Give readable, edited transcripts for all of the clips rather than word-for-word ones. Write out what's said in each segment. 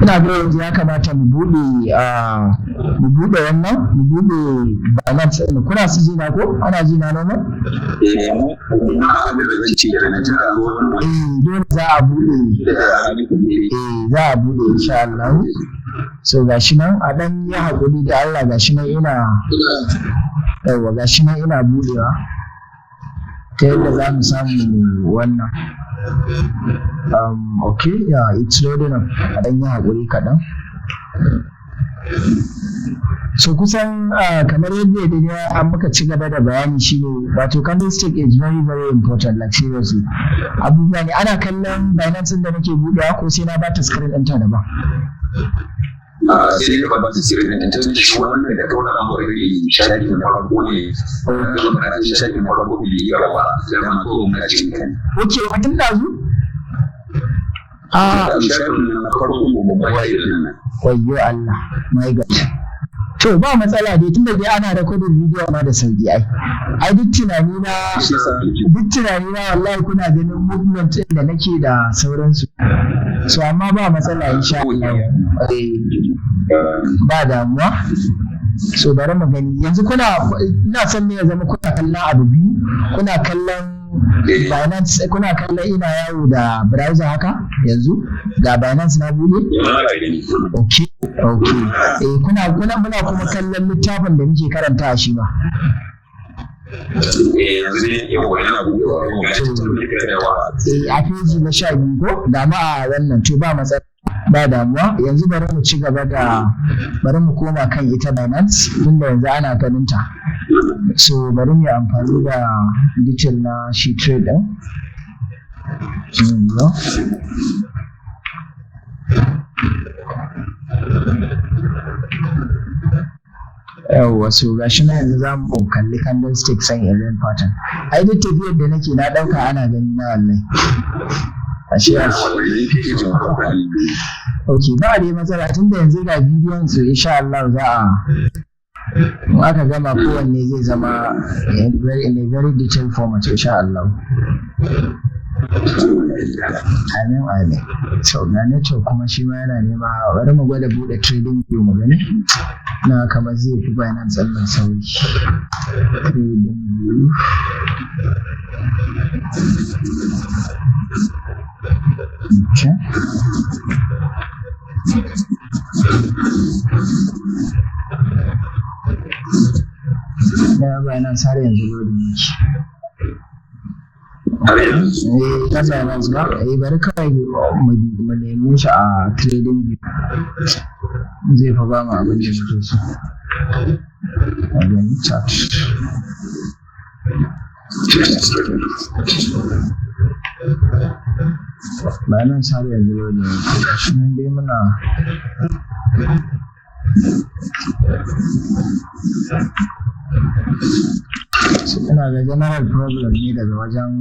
Ina ga yanzu ya kamata mu buɗe wannan, mu buɗe Binance ɗin. Kuna su ji na ko ana ji na normal? Eh, na abin da zan ce kenan, tun da wannan Eh, dole za a buɗe. Eh, za a buɗe insha Allah. So gashi nan, a dan yi hakuri da Allah. Gashi nan ina, yawwa, gashi nan ina buɗewa ta yadda za mu samu wannan. Okay, yeah, it's loading up. A dan yi hakuri kaɗan. So kusan kamar yadda dai an muka ci gaba da bayani shine, wato candlestick is very very important, like seriously. Abubuwa ne ana kallon Binance ɗin da nake buɗewa, ko sai na bata screen ɗinta daban? Sai ka ba su sirrin da tun da shi wannan da kawai na already shafi na farko ne, shafi na farko bai yi gaba da ma ko muna cikin kan. Okay, watan ɗazu a shafin na farko mu ba ya nan. Wayyo Allah, my God. To, ba matsala dai, tunda dai ana recording video ma da sauki. Ai duk tunani na wallahi kuna ganin movement din da nake da sauransu. So amma ba matsala insha Allah. Eh, ba damuwa. So bari mu gani yanzu. Kuna, ina son ne ya zama kuna kallon abu biyu: kuna kallon Binance, kuna kallon ina yawo da browser haka. Yanzu ga Binance na bude. Okay, eh, kuna muna kuma kallon littafin da muke karanta shi ma. Eh, yanzu ne yau yana buɗewa. Eh, a feji na 12 ko da ma a wannan. To, ba matsala, ba damuwa. Yanzu bari mu ci gaba da, bari mu koma kan ita Binance, tunda yanzu ana ganin ta. So bari mu yi amfani da detail na shi trade din. Yanzu yawwa, so gashi na yanzu za mu kalli candlestick and event pattern. Ai duk tafiyar da nake na ɗauka ana gani na wallahi. Ashe ok, ba dai matsala, tunda yanzu ga bidiyon su. Insha Allah za a, in aka gama kowanne zai zama in a very detailed format insha Allah. Amin amin. So ga network kuma shi ma yana nema. Bari mu gwada buɗe Trading View mu gani, na kamar zai fi Binance ɗin nan sauri. Trading View. Okay. Na Binance har yanzu loading yake. Har yanzu? Eh, ta Binance ba. Eh, bari kawai mu neme shi a Trading View. Zai fa ba mu abin da muke so. A gani chart. Binance har yanzu loading yake. Gashi nan dai muna. So ina ga general problem ne daga wajen,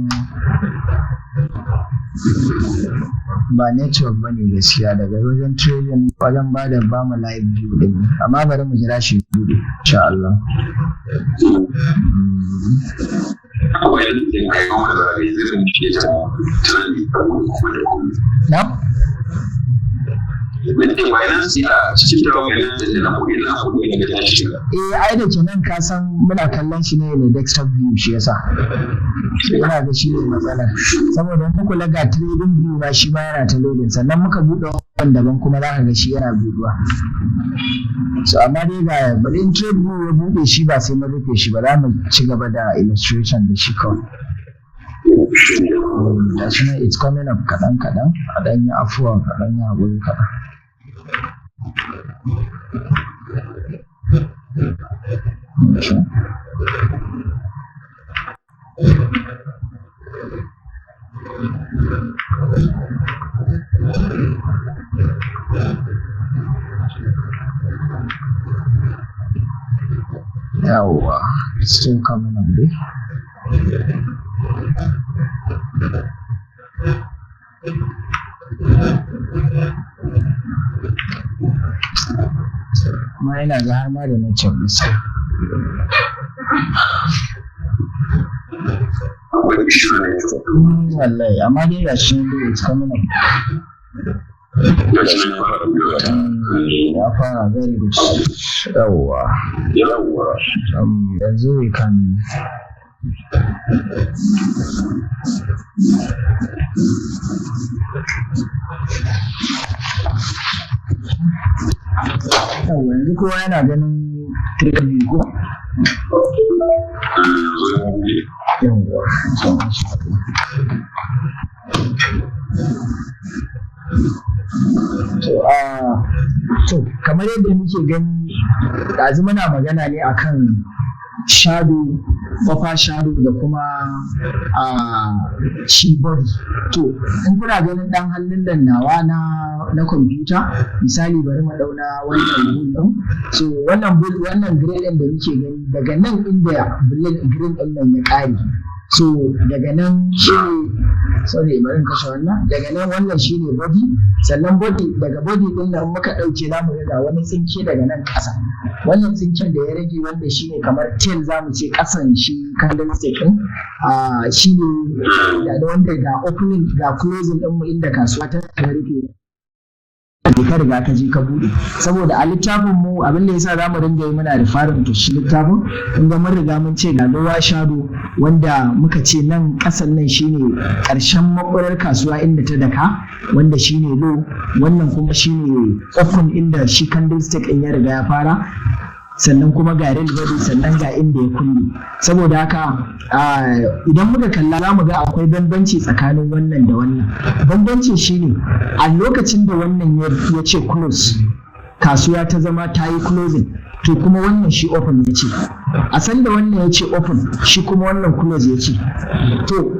ba network ba ne gaskiya, daga wajen trading, wajen ba da ba mu live view din. Amma bari mu jira shi bude insha Allah. Akwai yanzu da kai wanda za ka yi zai muke ta tunani kuma da kuma. Na? Binance a cikin ta Binance da na kuɗi na kuɗi ne da ta shiga. Eh, ai da ke nan ka san muna kallon shi ne ne desktop view, shi yasa. Ina ga shi ne matsalar. Saboda in kula ga Trading View ba, shi ma yana ta loading, sannan muka buɗe wannan daban kuma za ka ga shi yana buɗuwa. So amma dai ga, bari in Trade View ya buɗe shi ba sai mun rufe shi ba, za mu ci gaba da illustration da shi kawai. Ga shi nan it's coming up kaɗan kaɗan, a ɗan yi afuwa kaɗan, yi haƙuri kaɗan. Okay. Yawwa, still coming up dai. Amma ina ga har ma da network ɗinsa. Akwai issue na network. Wallahi, amma dai ga shi nan dai, it's coming up. Ga shi nan ya fara buɗewa ta. Ya fara, very good. Yawwa. Yawwa. Yanzu we can Yawwa, yanzu kowa yana ganin trade ko? Yanzu ya buɗe. Yawwa. So, masha Allah. To, kamar yadda muke gani, ɗazu muna magana ne akan shadow, upper shadow da kuma shi body. To, in kuna ganin ɗan hannun nan nawa na kwamfuta, misali bari mu ɗauna wannan bull ɗin. So, wannan bull, wannan green ɗin da muke gani, daga nan inda green ɗin nan ya ƙare. So, daga nan shi ne, sorry, bari in kashe wannan, daga nan wannan shi ne body, sannan body, daga body ɗin nan muka ɗauke, za mu ga wani tsinke daga nan ƙasa. Wannan tsinken da ya rage, wanda shi ne kamar tail za mu ce, ƙasan shi candlestick ɗin, shi ne da wanda ga opening, ga closing ɗinmu, inda kasuwa ta rufe ka riga ka je ka bude. Saboda a littafin mu, abin da yasa zamu dinga yi muna referring to shi littafin, kun ga mun riga mun ce ga lower shadow, wanda muka ce nan kasan nan shine karshen makurar kasuwa inda ta daka, wanda shine low. Wannan kuma shine open, inda shi candlestick din ya riga ya fara. Sannan kuma ga real body, sannan ga inda ya kulle. Saboda haka idan muka kalla, za mu ga akwai bambanci tsakanin wannan da wannan. Bambanci shine a lokacin da wannan ya ce close, kasuwa ta zama ta yi closing, to kuma wannan shi open ya ce. A sanda wannan ya ce open, shi kuma wannan close ya ce. To,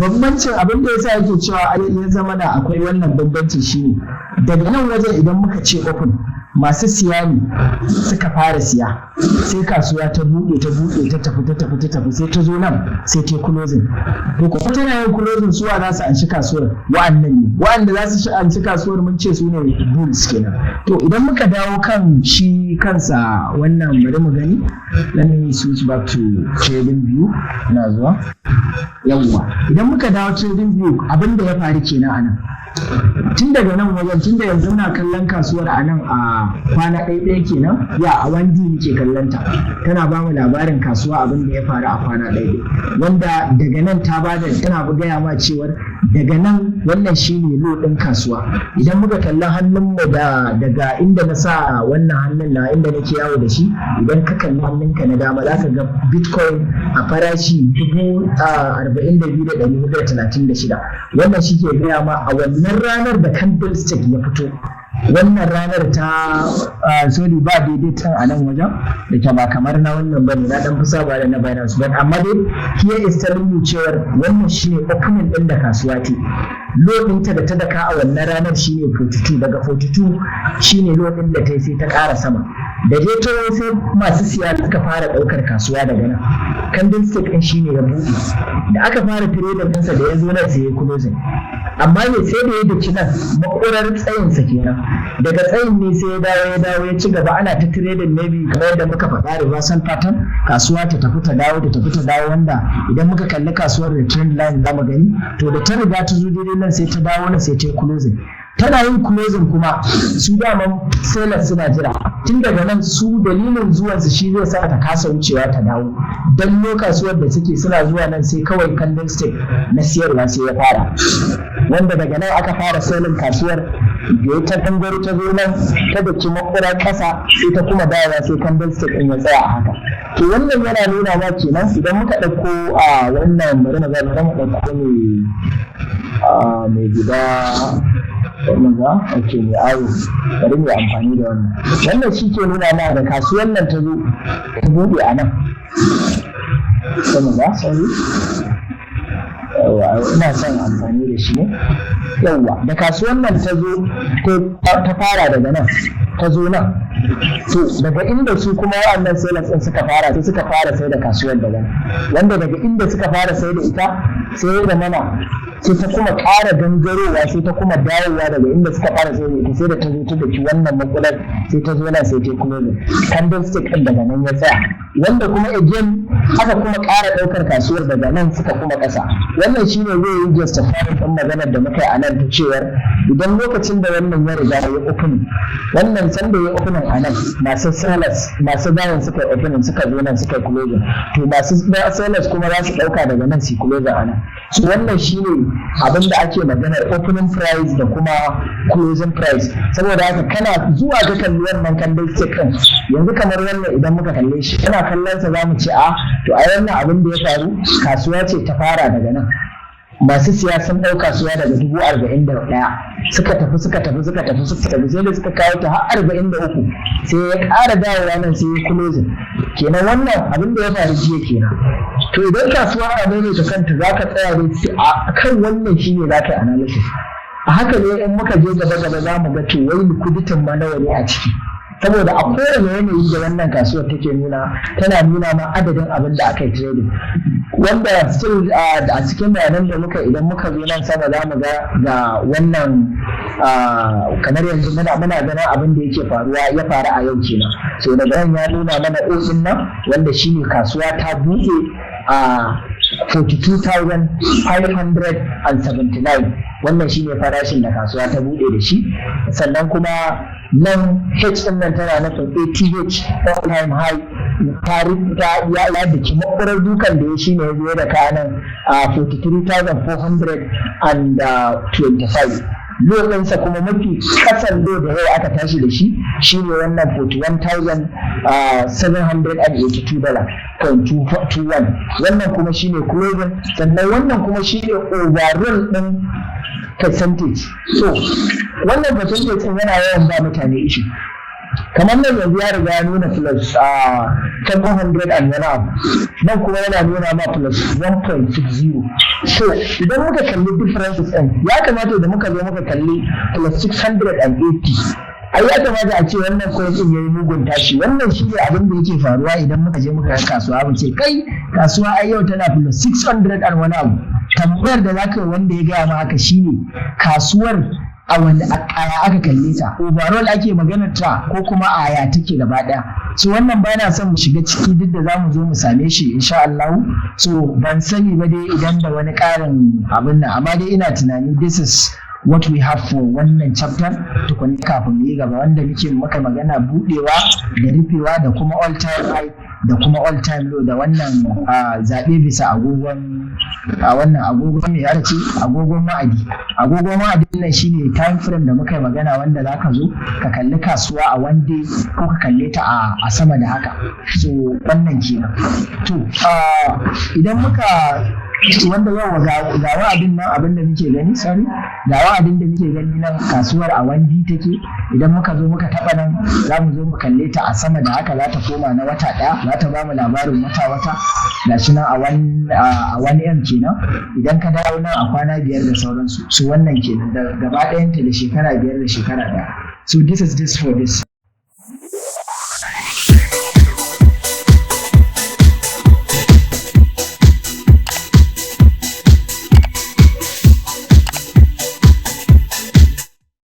bambancin abin da yasa yake cewa ya zama da akwai wannan bambanci shine daga nan wajen idan muka ce open, masu siya ne suka fara siya, sai kasuwa ta buɗe, ta buɗe, ta tafi, ta tafi, ta tafi, sai ta zo nan, sai ta closing. To, kuma tana yin closing, suwa za su anshi kasuwar? Wa'annan ne wa'anda za su anshi kasuwar, mun ce su ne bulls kenan. To, idan muka dawo kan shi kansa wannan, bari mu gani, let me switch back to trading view, ina zuwa. Yawwa, idan muka dawo trading view, abin da ya faru kenan anan, tun daga nan wajen, tun da yanzu muna kallon kasuwar a nan a kwana ɗaya ɗaya kenan, ya a 1D muke kallon ta, tana ba mu labarin kasuwa, abin da ya faru a kwana ɗaya ɗaya, wanda daga nan ta ba da, tana gaya ma cewar daga nan wannan shine low ɗin kasuwa. Idan muka kalli hannun mu da daga inda na sa wannan hannun na, inda nake yawo da shi, idan ka kalli hannunka na dama, za ka ga Bitcoin a farashi 42,436. Wannan shi ke gaya ma a wannan ranar da candlestick ya fito, wannan ranar ta, sorry, ba daidaiton a nan wajen da ke ba kamar na wannan bane, na dan fi saba da na Binance, but amma dai here is telling you cewar wannan shine opening din da kasuwa ce. Low ɗinta da ta daka a wannan ranar shine 42. Daga 42 shine low ɗin da ta yi, sai ta ƙara sama. Da dai ta sai masu siya suka fara ɗaukar kasuwa daga nan. Candlestick ɗin shine ya buɗe, da aka fara trading ɗinsa, da ya zo nan sai ya closing, amma ne sai da ya daki nan, makurar tsayinsa kenan. Daga tsayin ne sai ya dawo, ya dawo, ya ci gaba, ana ta trading. Maybe kamar yadda muka faɗa, reversal pattern, kasuwa ta tafi ta dawo, ta tafi ta dawo, wanda idan muka kalli kasuwar da trend line za mu gani. To, da ta riga ta zo daidai nan, sai ta dawo nan, sai ta yi closing. Tana yin closing kuma, su daman sellers suna jira tun daga nan. Su dalilin zuwansu shi zai sa ta kasa wucewa ta dawo don lo kasuwar da suke suna zuwa nan, sai kawai candlestick na siyarwa sai ya fara, wanda daga nan aka fara selling kasuwar. Da ya ta ɓangaro, ta zo nan, ta daki makura ƙasa, sai ta kuma dawowa, sai candlestick ɗin ya tsaya a haka. To, wannan yana nuna ma kenan, idan muka ɗauko a wannan, bari mu ga, bari mu ɗauko mai guda, wannan ga, ok, mai aro, bari mu yi amfani da wannan. Wannan shi ke nuna ma da kasuwan nan ta zo ta buɗe a nan sai mu ga, sorry, yawwa, ina son amfani da shi ne. Yawwa, da kasuwan nan ta zo ta fara daga nan, ta zo nan. To daga inda su kuma wa'annan sellers ɗin suka fara, sai suka fara sai da kasuwar daban, wanda daga inda suka fara sai da ita, sai da mana sai ta kuma ƙara gangarowa, sai ta kuma dawowa daga inda suka fara sai da ita, sai da ta zo ta daki wannan makular, sai ta zo nan, sai ta closing candlestick ɗin, daga nan ya tsaya. Wanda kuma again aka kuma ƙara ɗaukar kasuwar daga nan, suka kuma ƙasa. Wannan shine zai yi justifying ɗin maganar da muka yi a nan ta cewar idan lokacin da wannan ya riga ya opening, wannan sanda ya opening a nan, masu sellers, masu buying suka yi opening, suka zo nan suka yi closing, to masu sellers kuma za su ɗauka daga nan su yi closing a nan. So wannan shine abin da ake maganar opening price da kuma closing price. Saboda haka kana zuwa ka kalli wannan candlestick ɗin yanzu, kamar wannan, idan muka kalle shi, kana kallon sa, zamu ce a to a wannan abin da ya faru, kasuwa ce ta fara daga nan, masu siya sun ɗau kasuwa daga 41,000, suka tafi, suka tafi, suka tafi, suka tafi, sai da suka kawo ta har 43, sai ya ƙara dawowa nan, sai ya closing. Kenan wannan abin da ya faru jiya kenan. To idan kasuwa a maimaita kanta, za ka tsaya ne a kan wannan, shine za ka yi analysis a haka ne. In muka je gaba gaba, za mu ga to wai liquidity ma nawa ne a ciki, saboda a kowane yanayi da wannan kasuwar take nuna, tana nuna ma adadin abin da aka yi trading, wanda still a cikin bayanan da muka, idan muka zo nan sama, za mu ga ga wannan, kamar yanzu muna ganin abin da yake faruwa, ya faru a yau kenan. So daga nan ya nuna mana O din nan, wanda shine kasuwa ta buɗe a 42,579. Wannan shine farashin da kasuwa ta buɗe da shi. Sannan kuma nan H din nan tana nufin ATH, all time high. Ta ya daki makurar dukan da ya shine ya zo da kanan a 43,425. Low ɗinsa kuma, mafi kasan low da yau aka tashi da shi, shine wannan $41,782.21. Wannan kuma shine closing. Sannan wannan kuma shine overall ɗin percentage. So wannan percentage ɗin yana yawan ba mutane issue. Kamar nan yanzu ya riga ya nuna plus 700 and wani abu, nan kuma yana nuna ma plus 1.60. So idan muka kalli differences ɗin, ya kamata da muka zo muka kalli plus 680, ai ya kamata a ce wannan coin din yayi mugun tashi. Wannan shi ne abin da yake faruwa idan muka je muka ga kasuwa, mu ce kai, kasuwa ai yau tana plus 600 and wani abu. Tambayar da zaka yi wanda ya gaya ma haka shine, kasuwar a wani aya aka kalle ta? Overall ake maganar ta ko kuma aya take gaba daya? So wannan ba na son mu shiga ciki, duk da zamu zo mu same shi insha Allah. So ban sani ba dai idan da wani ƙarin abin nan, amma dai ina tunani this is what we have for wannan chapter tukuni kafin mu yi gaba, wanda muke maka magana budewa da rufewa da kuma all time high da kuma all time low, da wannan zaɓe bisa agogon, a wannan agogon mai aka ce agogon wa'adi. Agogon wa'adin nan shine time frame da muka yi magana, wanda za ka zo ka kalli kasuwa a one day ko ka kalle ta a sama da haka. So wannan kenan. To idan muka wanda yau ga wa'adin nan, abin da muke gani, sorry, ga wa'adin da muke gani nan, kasuwar a 1D take. Idan muka zo muka taba nan, za mu zo mu kalle ta a sama da haka, za ta koma na wata ɗaya, za ta ba mu labarin wata wata. Gashi nan a 1M kenan. Idan ka dawo nan, a kwana 5 da sauransu. So wannan kenan da gaba ɗayanta, da shekara 5 da shekara 1. So this is this for this.